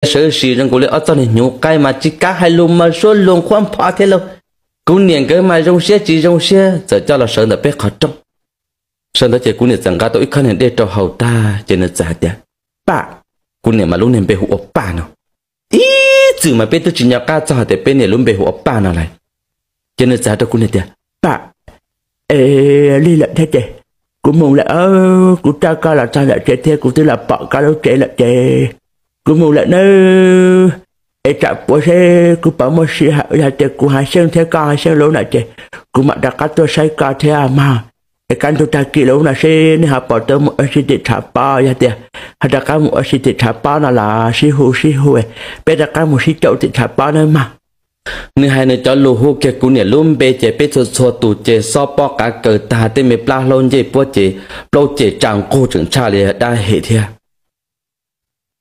Sawv sim zoo nkaus li ob txoj niag hnyuv qaib mas tsis kav hais lus mas suab lus qhuab npho thiab lauj. Kuv niam nkawd mas zoo siab tsis zoo siab txawm coj los sawv ntawm peb qhov rooj. Sawv ntawd ces kuv niam txawm nqa tau ib khob niag dej rau haus tag ces nws txawm hais tias, Paj. Kuv niam mas lub niag npe hu ua Paj no. Ib txwm mas peb twb tsis nco qab txog hais tias peb niam lub npe hu ua Paj no lawm. Ces nws txawm hais rau kuv niam tias, Paj, es lig lawm thiab ces kuv mus lawm, kuv coj koj los txog ntawm tsev thiab kuv twb los pom koj lub tsev lawm ces kuv mus lawm nawb. Es tsam puav seb kuv puas muaj sij hawm, yog tias kuv hav xyeej thiab koj hav xyeej lub no ces kuv mam rov qab tuaj saib koj thiab mog. Es kaj ntug tag kis lub no seb nej ho puas tau mus ua si tim tshav pob, yog tias ho rov qab mus ua si tim tshav pob no los sib hu sib hu, peb rov qab mus sib caum tim tshav pob nawb mog. Nws hais nws cov lus hu kiag kuv niam lub npe ces peb txhua txhua tus ces xob pob qav kaws tag, tej me plab hlaub ncej puab ces plaub ceg tsa nqug tseem tshaj li dab hem thiab.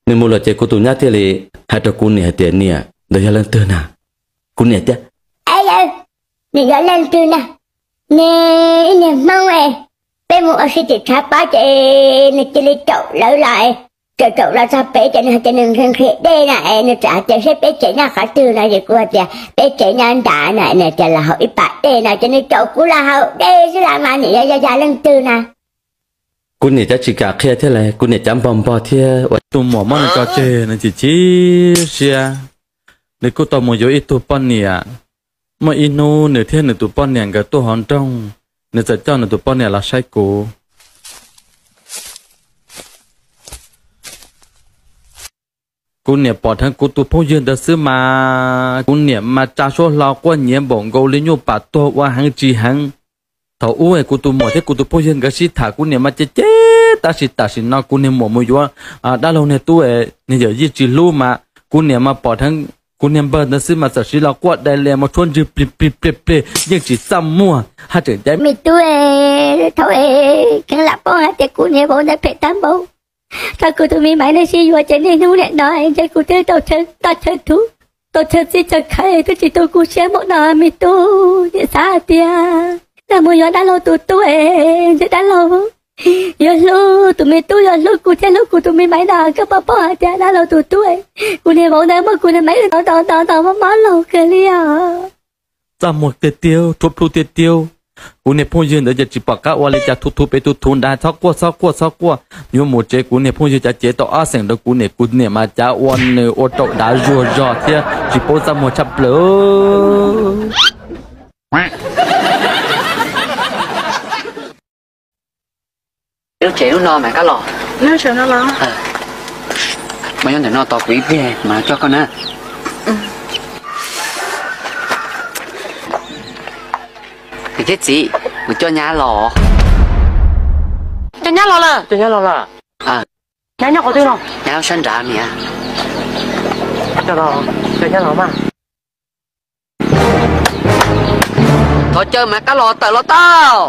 Nws mus lawm ces kuv tus nyab thiaj li hais rau kuv niam hais tias, Niam, ntawd yog leej twg na? Kuv niam tias, Aw, nws yog leej twg na? Nws ib niag Hmoob es peb mus ua si tim tshav pob ces nws cia li caum lawv los, caum caum los txog pem ces nws hais tias nws nqhis nqhis dej na es nws txawm hais tias seb peb tsev nyob qhov twg no ces kuv hais tias peb tsev nyob nrad na, nws tias los haus ib pas dej no ces nws caum kuv los haus dej xwb los mas nws yog yog yog leej twg na? Kuv niam cav tsis kam qhia thiab lauj, kuv niam cav npog npog thiab ua tus muam muab nws tso tseg nws chim chim siab. Nws kuj tau mus yuav ib tug poj niam. Muaj ib hnub nws thiab nws tus poj niam nkawd tuaj hauv nroog, nws txawm coj nws tus poj niam los saib kuv. Kuv niam pom dheev kuv tus phooj ywg ntawd xwb mas kuv niam mas tsa suab hlo quaj nyiav npaum nkaus li nyuj pam tuag ua heev tsis heev. Thaum ub kuv tus muam thiab kuv tus phooj ywg nkawd sib tham kuv niam mas cem cem, tab sis tam sim no kuv niag muam mus yuav dab laug niag tub, niag yawm yij tsis hlub mas kuv niam mas pom dheev kuv niag npawg ntawd xwb mas txawm siv los quaj dai li mus tshuab ntswg plig plig plig plig yeej tsis txaj muag haj tseem caiv me tub, thaum kheev lam paub hais tias kuv niag vauv ntawd phem tag npaum, thaum kuv tus me maiv nej sib yuav ces niaj hnub niam no ntshe kuv twb tau chaw toj chaw thuv, tau chaw txij chaw khawv twb tsis tu kuv siab npaum no me tub. Niam xav hais tias nws mus yuav dab laug tus tub, ntshe dab laug yuav hlub tus me tub, yuav hlub kuv thiab hlub kuv tus me maiv no. Koj puas paub hais tias dab laug tus tub, kuv niag vauv ntawd muab kuv niag maiv ntau ntau ntau mob mob laug kawg li os. Txaj muag tiag tiag, rhuav plhu tiag tiag. Kuv niag phooj ywg ntawd ces tsis pom qab ua li cas, thuv thuv pem thuv thuv nrad, txhob quaj txhob quaj txhob quaj. Yuav mus tsev kuv niag phooj ywg cav cev tau ob xeem rau kuv niam, kuv niam mas cav ua nws ua rau dav zuag zog thiab tsis paub txaj muag tshaj plaws. Lub tsev lub no mas kab los, mas nyob ntawm no tos kuv ib pliag mas coj koj na. Niam thiab txiv, kuv coj nyab los. Coj nyab los lawm. Coj nyab los lawm. Nyab nyob qhov twg no? Nyab sab nrad niam. Coj los, coj nyab los mas. Thov caw mas kab los tawm los tau.